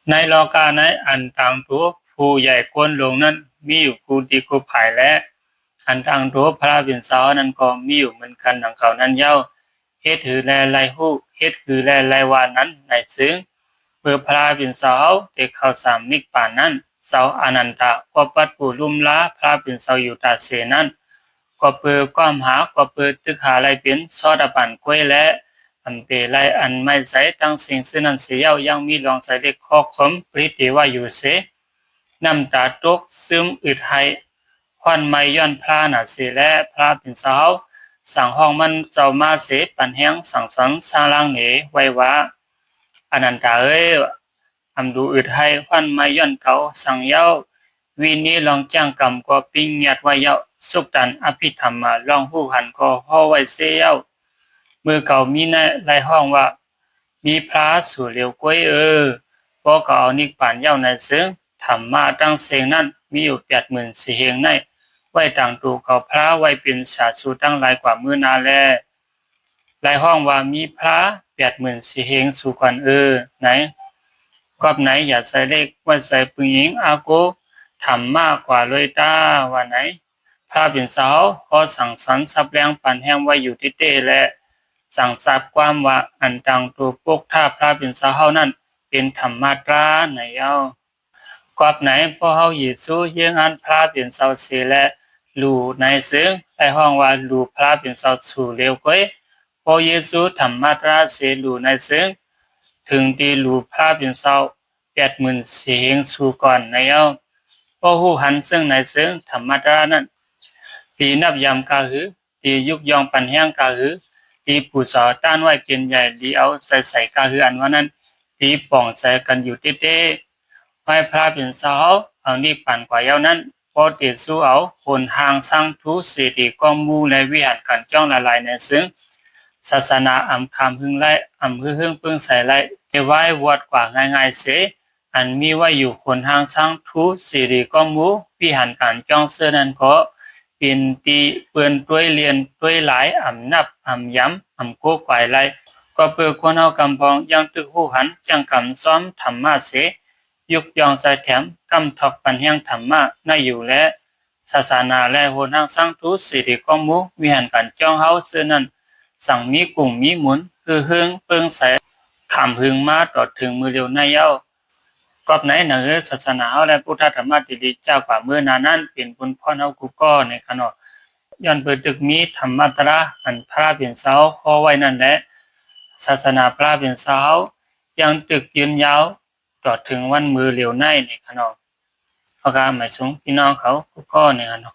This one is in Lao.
ໃນໂລກາໃນອັນຕ່າງໂຕຜູ້ໃຫຍ່ກົ້ນລົງນັ້ນ ມີຢູ່ຄູ່ທີ່ຄູ່ພາຍ ແລະ ອັນຕ່າງໂຕພະລາເປັນເຈົ້ານັ້ນກໍມີຢູ່ເໝືອນກັນດັ່ງເກົ່ານັ້ນເຍົາ. ເຮັດຄືແລໄລຮູ້ ເຮັດຄືແລໄລວ່ານັ້ນນາຍເຊິ່ງ ເມື່ອພະລາເປັນເຈົ້າເຮົາໄດ້ເຂົ້າສາມນິບປານນັ້ນ ເຈົ້າອານັນຕາກໍປັດປູລຸມລາພະລາເປັນເຈົ້າຢູ່ຕາເສນັ້ນ ກໍເປີກວາມຫາ ກໍເປີຕຶກຫາໄລເປັນຊໍດາບັນກ້ວຍ ແລະ ອຳເປໄລອັນໄມ້ໃສທັງເສັງຊື່ນັ້ນເສຍເຍົາ ຍັງມີລອງໃສເລັກຂໍ້ຄວາມປະລິດເດວາຢູ່ເສ ນ້ຳຕາຕົກຊຶມອຶດໄຫ້ ຮ້ອນໄໝ້ຍ້ອນພະນາເສ ແລະ ພະລາເປັນເຈົ້າເຮົາສັ່ງຮ້ອງມັນເຈົ້າມາເສ ປັນແຮງສັ່ງສອນຊາງລາງເນໄວ້ວ່າ ອານັນຕາເອີຍ ອຳດູອຶດໄຫ້ຮ້ອນໄໝ້ຍ້ອນເຂົາສັ່ງເຍົາ ວິນີລອງແຈ້ງກຳກໍປິງຍາດໄວ້ເຍົາ ສຸກຕັນອະພິທຳມາລອງຮູ້ຫັນກໍຫໍ້ໄວ້ເສເຍົາ ເມື່ອເຂົາມີໃນໄລຮ້ອງວ່າ ມີພະລາສູເລວກ້ວຍເອີ ບໍ່ກໍເອົານິບປານເຍົານາຍເຊິ່ງ ທຳມະທັງເສັງນັ້ນມີຢູ່ແປດໝື່ນສີ່ເຮງໃນ ໄວ້ຕາງໂຕເຂົາພະລາໄວ້ເປັນສາສູທັງຫຼາຍກວ່າມື້ໜ້າແລ ໄລຮ້ອງວ່າມີພະລາແປດໝື່ນສີ່ເຮງສູກ່ອນເອີ ໃນ ກອບໃນ ຢາໃສເລັກ ວັດໃສປຶງອີງ ອາໂກ ທຳມະກວ່າເລີຍຕາ ວ່າໃນ ພະລາເປັນເຈົ້າເຮົາກໍສັ່ງສອນສັບແລງປັນແຮງໄວ້ຢູ່ເຕໆ ແລະ ສັ່ງສັບຄວາມວ່າ ອັນຕາງໂຕປົກທ່າພະລາເປັນເຈົ້າເຮົານັ້ນ ເປັນທຳມະຕາໃນເຍົາ ກອບໃນ ພວກເຮົາເຢຊູຮຽງງານພະລາເປັນເຈົ້າເສ ແລະ ຫຼູນາຍເຊິ່ງ ໄລຮ້ອງວ່າ ຫຼູພະລາເປັນເຈົ້າສູເລວກ້ວຍ ພວກເຢຊູທຳມະຕາເສ ຫຼູນາຍເຊິ່ງ ເຖິງຕີຫຼູພະລາເປັນເຈົ້າແປດໝື່ນສີ່ເຮງສູກ່ອນໃນເຍົາ ພວກຮູ້ຫັນເຊິ່ງນາຍເຊິ່ງທຳມະຕານັ້ນ ຕີນັບຍາມກະຫື ຕີຍຸກຍ່ອງປັນແຮງກະຫື ຕີປູເສົາຕ້ານໄວ້ເປັນໃຫຍ່ ລີເອົາໃຈໃສ່ກະຫືອັນວ່ານັ້ນ ຕີປອງໃຈກັນຢູ່ເຕໆ ໄວ້ພະລາເປັນເຈົ້າເຮົາເອົານິບປານກວ່າເຍົານັ້ນ ກໍເຕຊູເອົາໂຫນຮ່າງສ້າງທູເສດີກ້ອງໝູ່ ແລະ ວິຫານການຈ້ອງຫຼາຍໆໃນເຊິ່ງ ສາສະໜາອຳຄາມຫຶງໄລ ອຳຮືເຮີງເປິງໃສໄລ ແຕ່ໄວ້ວອດກວ່າງ່າຍໆເສ ອັນມີໄວ້ຢູ່ໂຫນຮ່າງສ້າງທູເສດີກ້ອງໝູ່ ວິຫານການຈ້ອງເຊື່ອນັ້ນກໍ ເປັນທີ່ເປື້ອນຕົວຍລຽນຕົວຍລາຍ ອຳນັບອຳຍາມ ອຳໂກກວາຍໄລ ກໍເປີກຄົນເຮົາກຳພອງ ຍັງຕຶກຮູ້ຫັນແຈ້ງກຳຊ້ອມທຳມະເສ ຍຸກຍ່ອງໃສ່ແຖມ ກຳທອກປັນແຮງທຳມະນາຢູ່ ແລະ ສາສະໜາ ແລະ ໂຫນຮ່າງສ້າງທູເສດີກ້ອງໝູ່ ວິຫານການຈ້ອງເຮົາເຊື່ອນັ້ນ ສັງມີກຸງມີໝູນ ຮືເຮີງເປິງໃສ ຄາມຫຶງມາຕອດເຖິງມື້ລຽວໃນເຍົາ ກອບໃນ ໜັງສືສາສະໜາເຮົາ ແລະ ພຸດທະທຳມະທີ່ລີຈາກວ່າມື້ໜ້ານັ້ນ ເປັນບຸນພອນເຮົາກຸກໍໃນຂະເນາະ ຍ້ອນເປີຕຶກມີທຳມະຕາລາ ອັນພະລາເປັນເຈົ້າຫໍ້ໄວ້ນັ້ນແລະ ສາສະໜາພະລາເປັນເຈົ້າເຮົາ ຍັງຕຶກຍືນຍາວຕອດເຖິງວັນມື້ລຽວໃນໃນຂະເນາະ ເຮົາກະໝາຍສຶງພີ່ນ້ອງເຂົາກຸກໍໃນຂະເນາະ